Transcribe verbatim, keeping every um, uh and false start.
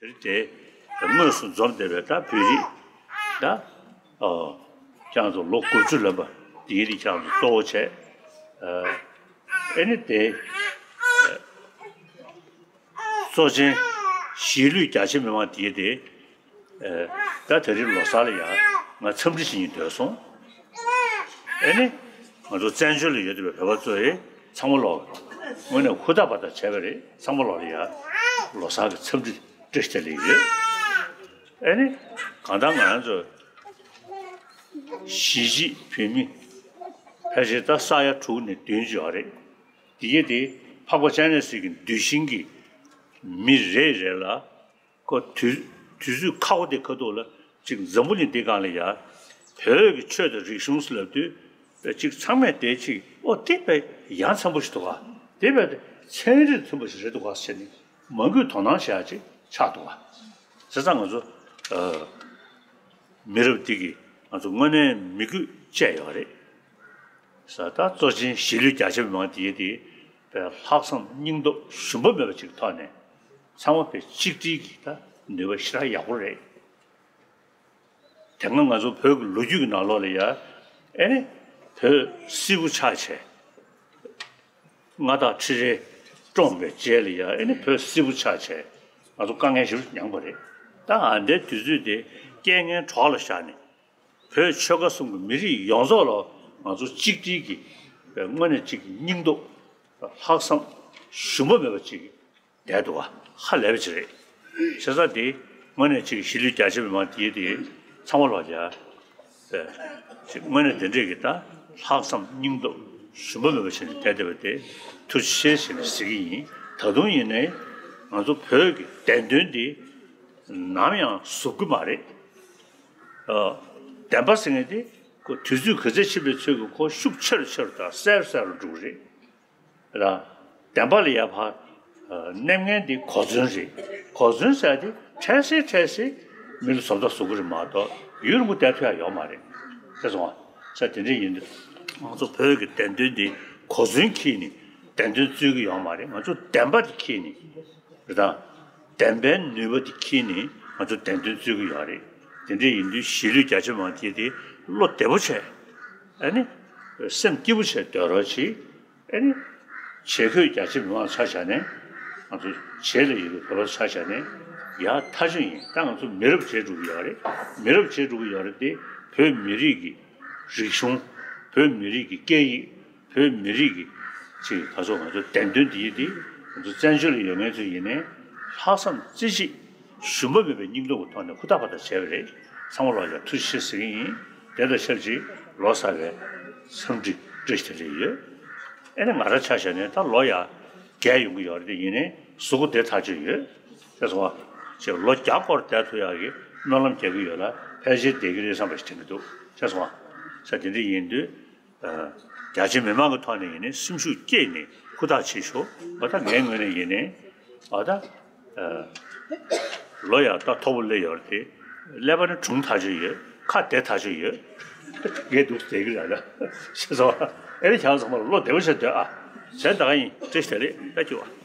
དེ་དེ་དངོས་སུ་འཛོམས་བསྡད་པའི་ད་བོད་རིགས་ད་ཨོ་ཁྱེད་རང་ཚོ་ལོ་དགུ་བཅུ་ལོན་པ་དེའི་རིགས་ཁྱེད་རང་ཚོ་གཙོ་བོ་བྱས། ཨེ་ནི་དེ་གཙོ་ཆེན་གཞིས་ལུས་རྒྱ་ཆེ་མི་མང་དེའི་དེ་ད་དེ་རིང་ལོ་གསར་ལ་ཡང་ང་འཚམས་འདྲི་ཞུ་སྙིང་འདོད་སོང་། ཨེ་ནི་ང་ཚོ་བཙན་བྱོལ་ལ་ཡོད་བསྡད་པའི་བོད་པ་ཚོ་ཡིས་ཚང་མ་ལོག་དངོས་གནས་ཧུར་ཐག་པ་ཐག་བྱས་པ་རེད། ཚང་མ་ལོག་ལ་ཡང་ལོ་གསར་གྱི་འཚམས་འདྲི་བཀྲ་ཤིས་བདེ་ལེགས་ཡོད། ཨེ་ནི་གང་ལྟར་ང་རང་ཚོ་གཞིས་བྱེས་བོད་མི་ཕལ་ཆེར་ད་ས་ཡ་དྲུག་ནས་བདུན་ཡོད་རེད། དེ་ཡས་དེ་འཕགས་པ་སྤྱན་རས་གཟིགས་ཀྱི་གདུལ་ཞིང་གི་མི་རེ་རེ་ལ་ཁོ་དུས་དུས་ཚོད་ཁག་པོ་དེ་ཁ་ཐུག་ལ་ཅིག་འཛམ་བུ་གླིང་འདི་སྒང་ལ་ཡ་བོད་ཀྱི་ཆོས་དང་རིག་གཞུང་ཟེར་ལབ་དུས་ཅིག་ཚང་མས་དེ་ཅིག་ཨོ་དེ་དཔེ་ཡ་མཚན་པོ་ཞིག་འདུག་ག་དེ་དཔེ་ཚན་རིག་མཐུན་པ་ཞིག་རེད་འདུག་ག་ཟེར་ནས་མང་པོས་དོ་སྣང་བྱེད་ཡ་ཅིག་ཆགས་འདུག་ག་བྱས་ཙང་ང་ཚོ་མི་རབས་འདི་གིས་ང་ཚོ་དངོས་གནས་མི་དགོས་བཅས་ཡོད་རེད། ས་ད་གཙོ་ཆེན་གཞིས་ལུས་རྒྱ་ཆེ་མི་མང་དེ་དེ་ལྷག་བསམ་སྙིང་སྟོབས་ཞུམ་པ་མེད་པ་ཅིག་ཐོག་ནས་ཚང་མ་དཔེ་གཅིག་སྒྲིལ་གྱི་ད་ནུས་པ་ཞེ་དྲག་ཡག་པོ་རེད། དེ་སྔ་ང་ཚོ་བོད་ཀྱི་ལོ་རྒྱུས་ཀྱི་ནང་ལོགས་ལ་ཡ་ཨེ་ནི་བོད་སིལ་བུ་ཆགས་བྱས། མངའ་བདག་ཁྲི་རལ་བཀྲོངས་པའི་རྗེས་ལ་ཡ་ཨེ་ནི་བོད་སིལ་བུ་ཆགས་བྱས་ང་ཚོ་དཀའ་ངལ་ཞེ་པོ་མྱངས་པ་རེད། ད་ཨ་འདའི་དུས་ཚོད་དེ་རྐྱེན་ངན་གྲོགས་ལ་བཞག་ནས་བོད་ཆོལ་ཁ་གསུམ་གྱི་མི་རིགས་ཡོངས་རྫོགས་ལ་ང་ཚོ་གཅིག་སྒྲིལ་གྱི་དངོས་གནས་གཅིག་གི་སྙིང་སྟོབས་ལྷག་བསམ་ཞུམ་པ་མེད་པ་ཅིག་བསྡད་འདུག་ག་ཧ་ལས་པ་ཅིག་རེད། བྱས་ཙང་དེ་དངོས་གནས་ཅིག་གཞིས་ལུས་རྒྱ་ཆེ་མི་མང་དེ་དེ་ཚང་མ་ལོག་ཡ། དངོས་གནས་དེ་འདྲས་ཀྱི་ད་ལྷག་བསམ་སྙིང་སྟོབས་ཞུམ་པ་མེད་པ་བྱས་ནས་བསྡད་བསྡད་པ་དེ་ཐུགས་རྗེ་ཆེ་ཞེས་ནས་ཟེར་གྱི་ཡིན། ད་དུང་ཡིན་ནའི་ང་ཚོ་བོད་ཀྱི་བདེན་དོན་འདི་ནམ་ཡང་ཟུབ་ཀྱི་མ་རེད། བདེན་པ་ཟེར་མཁན་དེ་ཁོ་དུས་ཚོད་ག་ཚད་ཕྱིན་པའི་ཚོད་ཀྱིས་ཁོ་ཤུགས་ཆེ་རུ་ཆེ་རུ་དང་གསལ་རུ་གསལ་རུ་འགྲོ་གི་རེད། ར། བདེན་པ་ལ་ཡ་ཕ། གནས་ངན་འདི་གོ་མཚོན་རེད། གོ་མཚོན་ཟེར་དེ་འཕྲལ་སེལ་འཕྲལ་སེལ་མི་ལ་བཟོ་ལྟ་བཟོ་གི་རེད་མ་གཏོགས་ཡུན་རིང་པོ་བསྡད་ཐུབ་ཡ་ཡོད་མ་རེད། ཤེས་སོང་ང་། ས་དེ་འདྲ་ཡིན་དུས་ང་ཚོ་བོད་ཀྱི་བདེན་དོན་འདི་གོ་མཚོན་འཁྱེར་ནས་བདེན་དོན་རྩོད་ཀྱི་ཡོད་མ་རེད། ང་ཚོ་བདེན་པ་འདི་འཁྱེར་ནས་རེད་དང་། བདེན་པའི་ནུས་པ་འདི་འཁྱེར་ནས་ང་ཚོ་བདེན་དོན་རྩོད་ཀྱི་ཡོད་རེད། དེ་འདྲ་ཡིན་དུས་གཞིས་ལུས་རྒྱ་ཆེ་མང་དེ་དེ་བློ་བདེ་པོ་བྱས། ཨ་ནི། སེམས་སྐྱིད་པོ་བྱས་སྡོད་རོགས་གྱིས། ཨེ་ནི། བྱེས་འཁོད་རྒྱ་ཆེ་མི་མང་ཆ་བཞག་ནས། ང་ཚོ་བྱེས་ལ་ཡོད་པའི་བོད་པ་ཆ་བཞག་ནས། ཡག་ཐག་ཆོད་ཡིན། ད་ང་ཚོ་མི་རབས་བྱེས་འགྲོ་གི་ཡོད་རེད། མི་རབས་བྱེས་འགྲོ་གི་ཡོད་རེད་དེ། བོད་མི་རིགས་ཀྱི་རིག་གཞུང་། བོད་མི་རིགས་ཀྱི་སྐད་ཡིག་བོད་མི་རིགས་ཀྱི་ཅིག་ད་ཚོ་ང་ཚོ་བདེན་དོན་འདི་ཡིན་ཏེ། ང་ཚོ་བཙན་བྱོལ་ལ་ཡོད་མཁན་ཚོ་ཡིན་ནའི། ལྷག་བསམ་རྩེ་གཅིག་ཞུམ་པ་མེད་པའི་སྙིང་སྟོབས་ཀྱི་ཐོག་ནས་ཧུར་ཐག་པ་ཐག་བྱས་པ་རེད། ཚང་མ་ལོག་ལ་ཐུགས་རྗེ་ཆེ་ཟེར་གྱི་ཡིན། དེ་དང་ཆབས་ཅིག་ལོ་གསར་བའི་འཚམས་འདྲི་བཀྲ་ཤིས་བདེ་ལེགས་ཡོད། ཨེ་ནི་ང་རང་ཆ་བཞག་ནས་ད་ལོ་ཡ་བརྒྱད་ཡོང་གི་ཡོད་རེད་དེ། ཡིན་ནའི་གཟུགས་པོ་བདེ་ཐག་ཆོད་ཡོད། ཤེས་སོང་ང་། ཅེས་ལོ་བརྒྱ་སྐོར་བསྡད་ཐུབ་ཡག་གི་སྨོན་ལམ་རྒྱག་གི་ཡོད་ལ། ཕལ་ཆེར་བསྡད་ཀྱི་རེད་བསམ་པ་ཞིག་དྲན་གྱི་འདུག་ཤེས་སོང་ང་། ས་དེ་འདྲ་ཡིན་དུས། རྒྱ་ཆེ་མི་མང་གི་ཐོག་ནས་ཡིན་ནའི་སེམས་ཤུགས་བསྐྱེད་ནས་ཧུར་ཐག་བྱེད་ཤོག་འོ་ད་ངའི་ངོས་ནས་ཡིན་ནའི་འོ་ད་ལོ་ཡང་ད་མཐོ་པོ་སླེབས་ཡོད་རེད་དེ། ཀླད་པ་ནི་གྲུང་ཐག་ཆོད་ཡོད། ཁ་བདེ་ཐག་ཆོད་ཡོད། ངས་འདུག་བསྡད་ཀྱི་རེད་ལ། ཤེས་སོང་། ཨེ་རེད། ཁྱེད་ཚང་མ་ལ་བློ་བདེ་པོ་བྱས་སྡོད་ཨ། གཞན་ད་ག་ཡིན། བཀྲ་ཤིས་བདེ་ལེགས། ད་སྐྱིད་པ།